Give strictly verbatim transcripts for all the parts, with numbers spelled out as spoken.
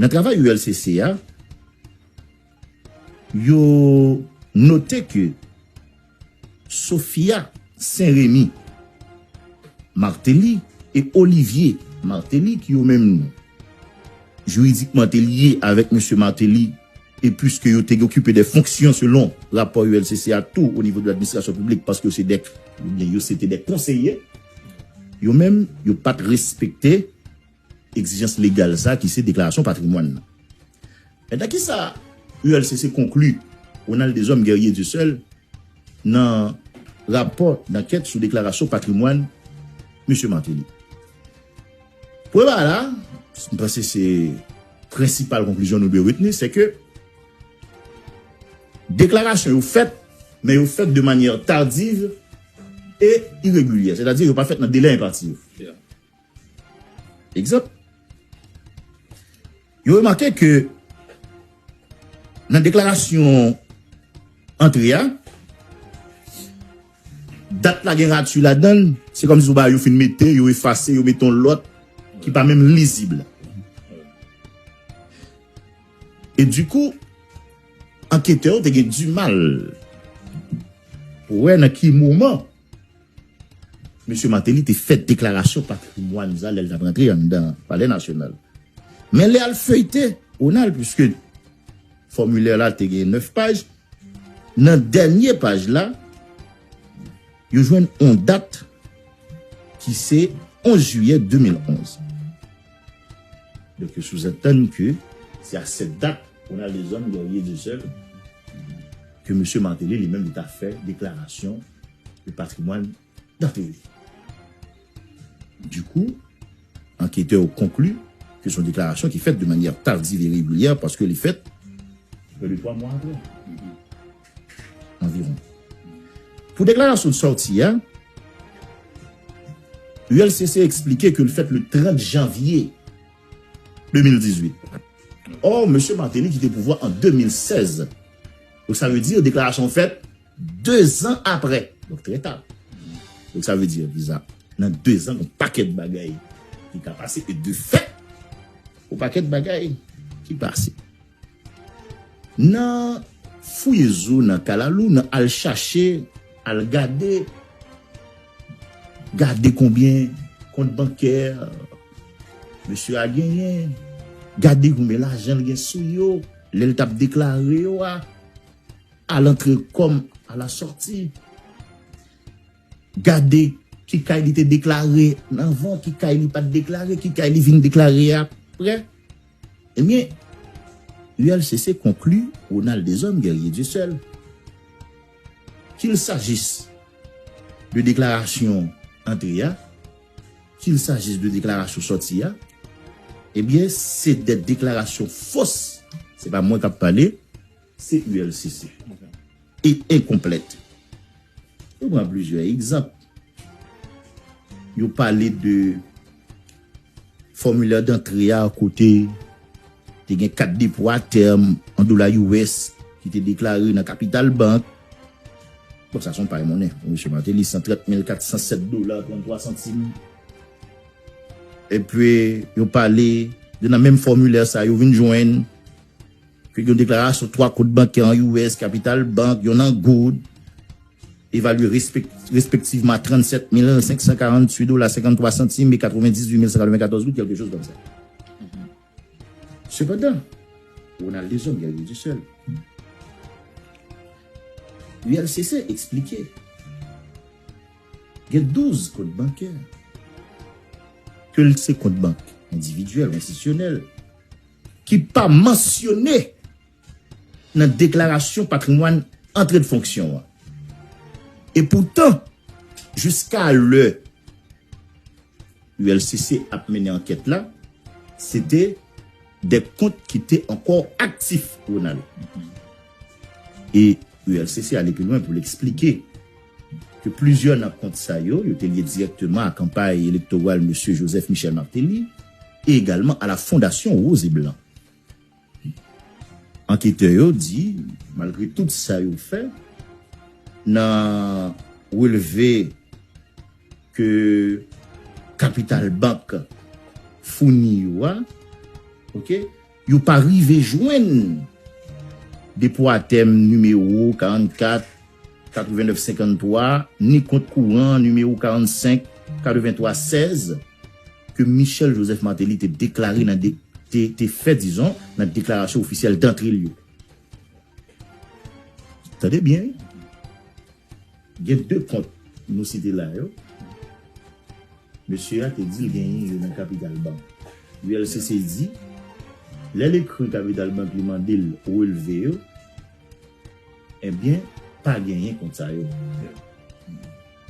Nan travay U L C C a, yo note ke Sophia Saint-Remy Martelly e Olivier Martelly, ki yo menm jiridikman te lye avèk mesye Martelly, e puiske yo te okipe de fonksyon selon rapò U L C C a tou o nivo de ladministrasyon piblik, paske yo se de, oubyen yo se te de konseye, yo menm, yo pa t respekte egzijans legal sa ki se deklarasyon patrimwàn nan. Enben, kisa U L C C konkli, Ronald Deshommes Guerrier Dieuseul, nan rapò dankèt sou deklarasyon patrimwàn mesye Martelly? Premye bagay la, m panse se prensipal konklizyon nou dwe retni, se ke deklarasyon yo fèt, men yo fèt de manyè tardiv e iregilyè, sètadi yo pa fèt nan delè enpati yo. Egzanp, yo remake ke nan deklarasyon antre a, dat la gen rati ladan l, se kòmsi se yon bagay yo fin mete, yo efase, yo mete yon lòt ki pa menm lizib. E dikou, anketè yo te gen dimal pou wè nan ki moman mesye Martelly te fè deklarasyon patrimwàn sa lè l t ap rantre anndan Palè Nasyonal. Men lè y al feyte, Ronald, piske fòmilè la te gen nèf paj, nan dènye paj la, yo jwenn yon dat ki se onz jiyè de mil onz. Donk, yo souzantann ke se a cette date, Ronald Deshommes Guerrier Dieuseul, ke mesye Martelly li menm li ta fè deklarasyon de patrimwàn dantè li. Dikou, anketè yo konkli ke se yon deklarasyon ki fèt de manyè tardiv e iregilyè paske li fèt prè de twa mwa apre, anviwon. Pou deklarasyon de sòti a, U L C C eksplike ke l fèt le trant janvye de mil dizuit. Or, mesye Martelly kite pouvwa an de mil sèz. Donk, sa vle di deklarasyon fèt de zan apre. Donk, trè ta. Donk, sa vle di, visa, nan de zan, yon pakèt bagay ki ka pase. E de fèt, yon pakèt bagay ki pase. Nan fouye zo nan kalalou, nan al chache, al gade, gade konbyen kont bankè mesye a genyen, gade konbyen lajan l gen sou yo, lè l t ap deklare yo a, a lantre kòm a la sòti. Gade ki kay li te deklare anvan, ki kay li pa t deklare, ki kay li vin deklare apre. Ebyen, U L C C konkli, Ronald Deshommes Guerrier Dieuseul, qu'il s'agisse de deklarasyon antre a, qu'il s'agisse de deklarasyon sòti a, ebyen, se de deklarasyon fos. Se pa mwen k ap pale, se U L C C. E enkonplèt. Yo pran plizyè egzanp. Yo pale de fòmilè dantre a kote te gen kat depo a tèm an dola U S ki te deklare nan Capital Bank. Bon, sa se yon pay monnen pou mesye Martelly, san trant mil kat san sèt dola trant twa santim. Epi, yo pale de nan menm fòmilè sa, yo vin jwenn ke gen deklarasyon twa kont bankè an U S, Capital Bank, yonn an goud, evalye respek-, respektivman a trannsèt mil senk san karanntuit dola senkanntwa santim e katrevendizuit mil san katrevenkatòz goud, quelque chose comme ça. Sepandan, Ronald Deshommes Guerrier Dieuseul, U L C C eksplike, gen douz kont bankè ke l se kont bank endividyèl ou enstitisyonèl ki pa mansyone nan deklarasyon patrimwàn antre de fonksyon an. E poutan, jiska lè U L C C ap mennen ankèt la, se te de kont ki te ankò aktif, Ronald. E U L C C ale pi lwen pou l eksplike ke plizyè nan kont sa yo, yo te lye dirèkteman a kanpay elektoral mesye Joseph Michel Martelly e egalman a la Fondation Rose et Blanc. Anketè yo di, malgre tout sa yo fè, nan relve ke Capital Bank founi yo a, oke, yo pa rive jwenn depo a tèm nimewo karannkat, katrevennnèf, senkanntwa, ni kont kouran nimewo karannsenk, katrevenntwa, sèz, ke Michel Joseph Martelly te deklare nan de, te, te fè, dizon, nan deklarasyon ofisyèl dantre l yo. Tande byen, wi. Gen de kont nou site la yo. Mesye a te di l genyen yo nan Capital Bank. U L C C di, lè l ekri Capital Bank, li mande l relve yo, ebyen, pa genyen kont sa yo.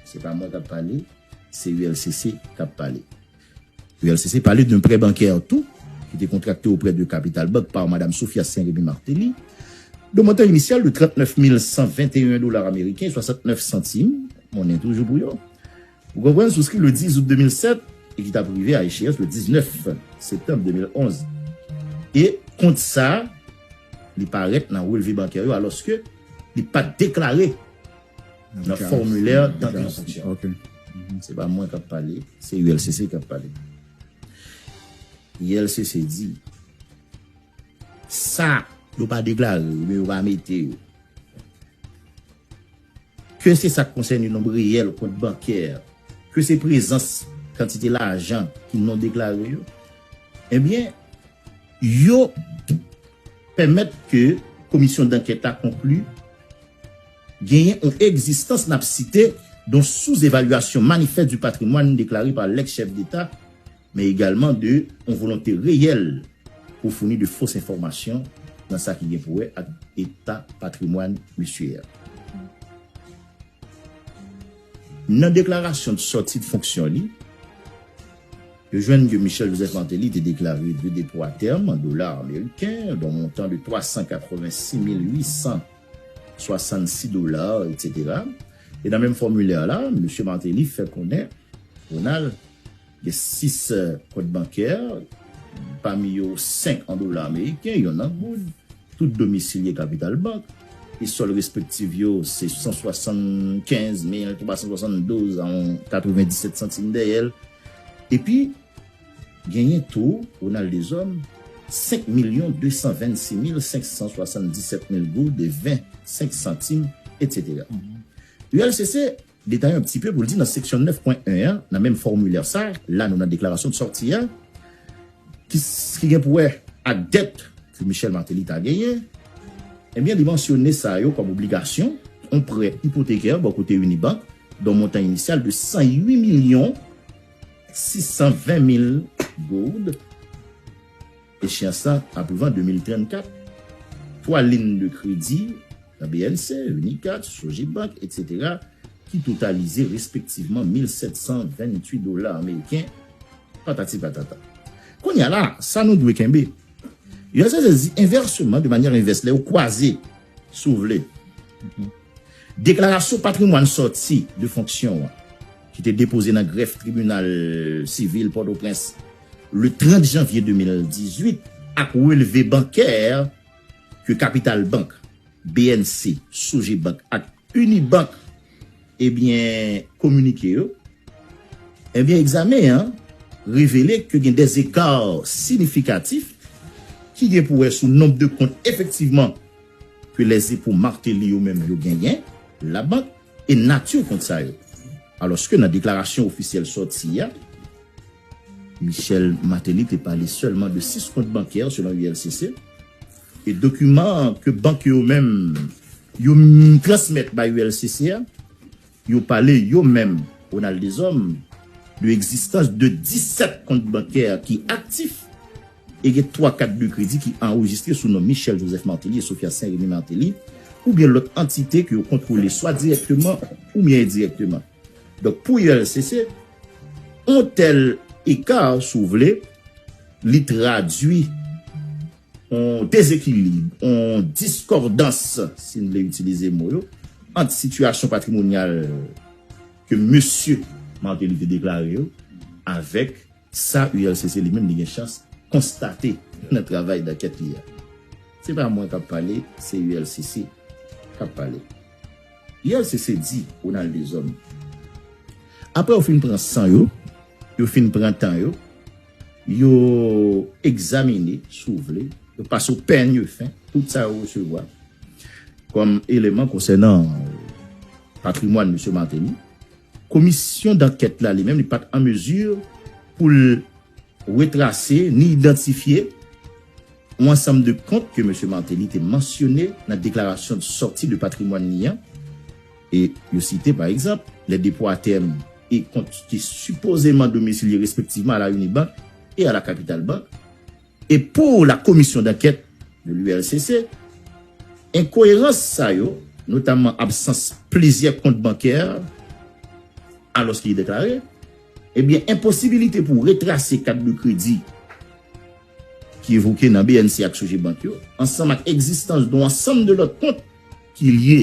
Se pa mwen k ap pale, se U L C C k ap pale. U L C C pale d'un prêt bancaire tou, ki te kontrakte oprè de Capital Bank pa Madam Sophia Saint-Rémy Martelly, d'un montant initial de trente-neuf mille cent vingt et un dollars américains et soixante-neuf centimes, monnen toujou pou yo. Ou konprann, souscrit le dix août deux mille sept et ki t ap rive a échéance le dix-neuf septembre deux mille onze. E kont sa, li parèt nan relve bankè yo, alòske li pa t deklare nan fòmilè dantre an fonksyon. Se pa mwen k ap pale, se U L C C k ap pale. U L C C di, sa yo pa deklare oubyen yo pa mete yo, ke se sa k konsène nonb reyèl kont bankè, ke se prezans kantite lajan ki non deklare yo, ebyen, yo pèmèt ke komisyon dankèt la konkli genyen yon egzistans n ap site d'un sous-évaluation manifeste du patrimoine déclaré par l'ex-chef d'État, men egalman de yon volonte reyèl pou founi de fos enfòmasyon nan sa ki gen pou wè ak eta patrimwàn misye a. Nan deklarasyon de sòti de fonksyon li, yo jwenn ke Michel Joseph Martelly te deklare de dépôt à terme en dollars américains d'un montant de trois cent quatre-vingt-six mille huit cent soixante-six dollars, et cetera. E nan menm fòmilè la, mesye Martelly fè konnen, Ronald, gen sis, eh, kont bankè, pami yo senk an dola ameriken, yonn an goud, tout domisilye Capital Bank. E sòl respektif yo, se san swasannkenz mil twa san swasanndouz a yon katrevendisèt santim dèyè l. Epi, genyen tou, Ronald Deshommes, senk milyon de san vennsis mil senk san swasanndisèt mil goud e vennsenk santim, et cetera. U L C C detaye yon ti pe pou l di nan seksyon nèf pwen en an, nan menm fòmilè sa, la nou nan deklarasyon de sòti a, ki, ki gen pou wè ak dèt ke Michel Martelly ta genyen, ebyen, li mansyone sa yo kòm obligasyon, yon prè ipotekè bò kote Unibank, d'un montant initial de san uit milyon sis san ven mil goud. Echéans la ap rive an de mil trannkat. Twa liy de kredi nan B N C, Unicap, Sogebank, et cetera, ki totalize respektivman mil sèt san venntuit dola ameriken, patati patata. Kounye a la, sa nou dwe kenbe. U L C C di envèsman, de manyè envès, lè yo kwaze, si w vle. Deklarasyon patrimwàn sòti de fonksyon an, ki te depoze nan grèf tribinal sivil Pòtoprens le trant janvye de mil dizuit, ak relve bankè ke Capital Bank, B N C, Sogebank ak Unibank, ebyen, kominike yo, ebyen, egzamen an revele ke gen dè zeka siyifikatif ki gen pou wè sou nonb de kont efektivman ke lèzepo Martelly yo menm yo genyen, labank, e nati kont sa yo. Alòske nan deklarasyon ofisyèl sòti a, Michel Martelly te pale sèlman de sis kont bankè, selon U L C C, e dokiman ke bank yo menm yo m-, transmèt bay U L C C a, yo pale yo menm, Ronald Deshommes, de egzistans de disèt kont bankè ki aktif e gen twa kat de kredi ki anrejistre sou non Michel Joseph Martelly e Sophia Saint-Rémy Martelly, oubyen lòt antite ke yo kontwole swa dirèkteman oubyen endirèkteman. Donk, pou U L C C, yon tèl eka, si w vle, li tradui yon dezekilib, yon diskòdans, si n vle itilize mo yo, ant sitiyasyon patrimonyal ke mesye Martelly te deklare yo avèk sa U L C C li menm li gen chans konstate nan travay dankèt li a. Se pa mwen k ap pale, se U L C C k ap pale. U L C C di Ronald Deshommes, apre yo fin pran san yo, yo fin pran tan yo, yo egzamine, si w vle, yo pase w pènye fen, tout sa yo resevwa kòm eleman konsènan patrimwàn mesye Martelly. Komisyon dankèt la, li menm, li pa t an mezi pou l retrase ni idantifye yon ansanm de kont ke mesye Martelly te mansyone nan deklarasyon de sòti de patrimwàn li an. E yo site, pa egzanp, les dépôts à terme et comptes qui supposément domiciliés respectivement à la Unibank et à la Capital Bank. E pou la komisyon dankèt de l'U L C C, enkoerans sa yo, notamman absans plizyè kont bankè, alòske li deklare, ebyen, enposibilite pou retrase kat de kredi ki evoke nan B N C ak Sogebank yo, ansanm ak egzistans de yon ansanm de lòt kont ki lye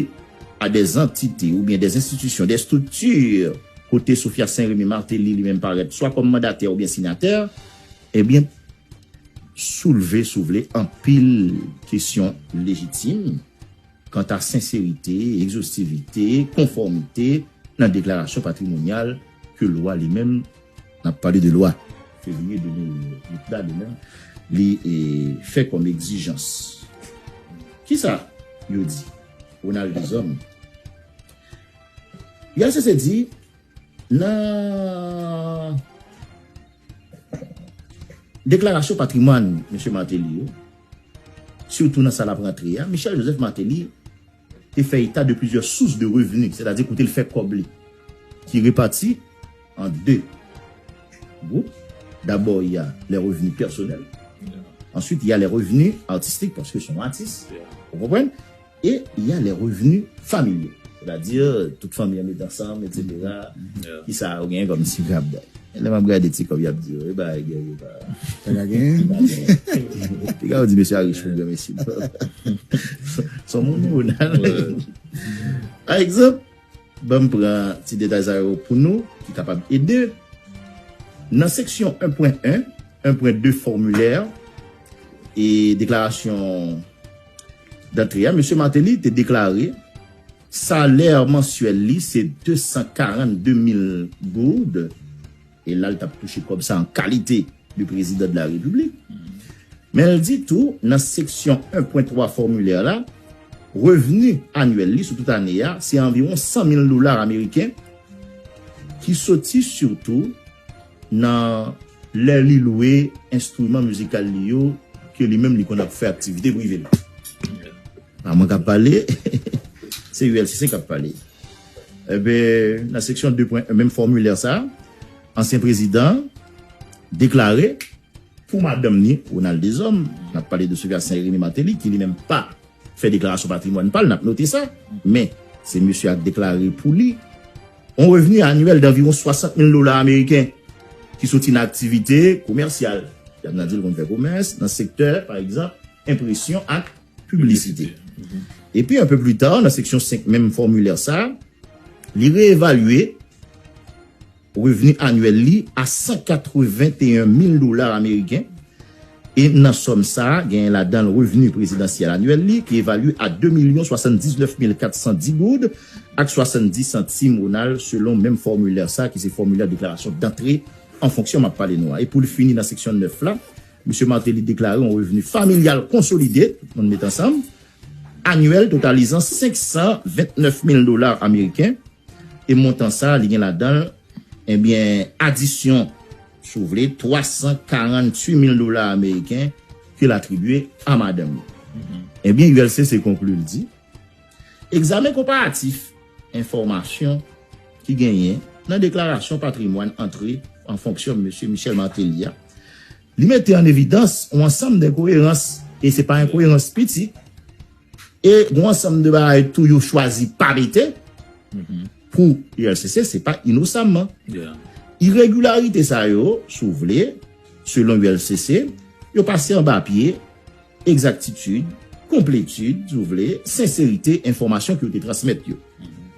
a des entités oubyen des institutions, des structures, kote Sophia Saint-Remy Martelly li menm parèt swa kòm mandatè oubyen sinyatè, ebyen, soulve, si w vle, anpil kesyon lejitim kanta senserite, egzostivite, konfòmite nan deklarasyon patrimonyal ke lwa li menm, n ap pale de lwa fevriye de mil uit la, li menm, li, e, fè kòm egzijans. Kisa yo di? Ronald Deshommes. U L C C di, nan deklarasyon patrimwàn mesye Martelly yo, sitou nan sa l ap rantre a, Michel Joseph Martelly te fè eta de plizyè sous de revni, sètadi kote l fè kòb li, ki repati an de gwoup. Dabò, il y a les revenus personnels. Ensuite, il y a les revenus artistiques, paske se yon atis. Ou konprann? Et il y a les revenus familiaux. Sètadi, tout fanmi an met ansanm, et cetera. Kisa yo genyen kòm ti grab? Lè m ap gade ti kòb y ap di yo, e bagay gen yo pa. Pa ka genyen. Piga yo di mesye a rich pou granmesi. Se yon moun ou nan. Pa egzanp, ban m pran ti detay sa yo pou nou, ki kapab ede. Nan seksyon en pwen en, en pwen de fòmilè e deklarasyon dantre a, mesye Martelly te deklare salè mansyèl li se de san karannde mil goud, e la l t ap touche kòb sa an kalite de prezidan de la repiblik. Men l di tou, nan seksyon en pwen twa fòmilè la, revni anyèl li sou tout ane a, se anviwon san mil dola ameriken, ki soti sitou nan lè li lwe enstriman mizikal li yo, ke li menm li konn ap fè aktivite prive l. Pa mwen k ap pale, se U L C C k ap pale. Eben, nan seksyon de pwen en, menm fòmilè sa, ansyen prezidan deklare pou madanm ni, Ronald Deshommes, n ap pale de Sophia Saint-Remy Martelly, ki li menm pa fè deklarasyon patrimwàn pa l, n ap note sa, men se mesye a k deklare pou li yon revni anyèl d'environ soixante mille dollars américains ki soti nan aktivite komèsyal. Y ap nan di l konn fè komès, nan sektè, pa egzanp, enpresyon ak piblisite. Epi, un peu plus tard, nan seksyon senk menm fòmilè sa, li reevalye revni anyèl li a san katreventeyen mil dola ameriken. E nan sòm sa, genyen ladan l revni prezidansyèl anyèl li, ki evalye a de milyon swasanndiznèf mil katsan dis goud ak swasanndis santim, Ronald, selon menm fòmilè sa, ki se fòmilè deklarasyon dantre an fonksyon m ap pale nou a. E pou l fini nan seksyon nèf la, mesye Martelly deklare yon revni familyal konsolide, tout moun met ansanm, anyèl totalizan senk san ventnèf mil dola ameriken, e montan sa, li gen ladan l, ebyen, adisyon, si w vle, twa san karanntuit mil dola ameriken ke l atribye a madanm li. Ebyen, U L C C konkli, l di, egzamen konparatif enfòmasyon ki genyen nan deklarasyon patrimwàn antre an fonksyon mesye Michel Martelly a, li mete an evidans yon ansanm de enkoerans, e se pa enkoerans piti, e yon ansanm de bagay tou yo chwazi pa mete pou U L C C, se pa inosamman. Iregilarite sa yo, si w vle, selon U L C C, yo pase anba pye egzaktitid, konpletid, si w vle, senserite enfòmasyon ke yo te transmèt yo,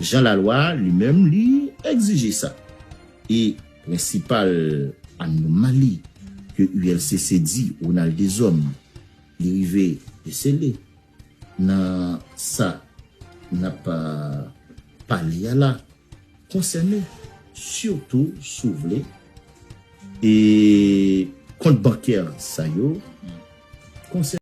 jan lalwa li menm li egzije sa. E prensipal anomali ke U L C C di Ronald Deshommes li rive desele nan sa n ap, euh, pale a la konsène sitou, si w vle, e kont bankè sa yo, konsène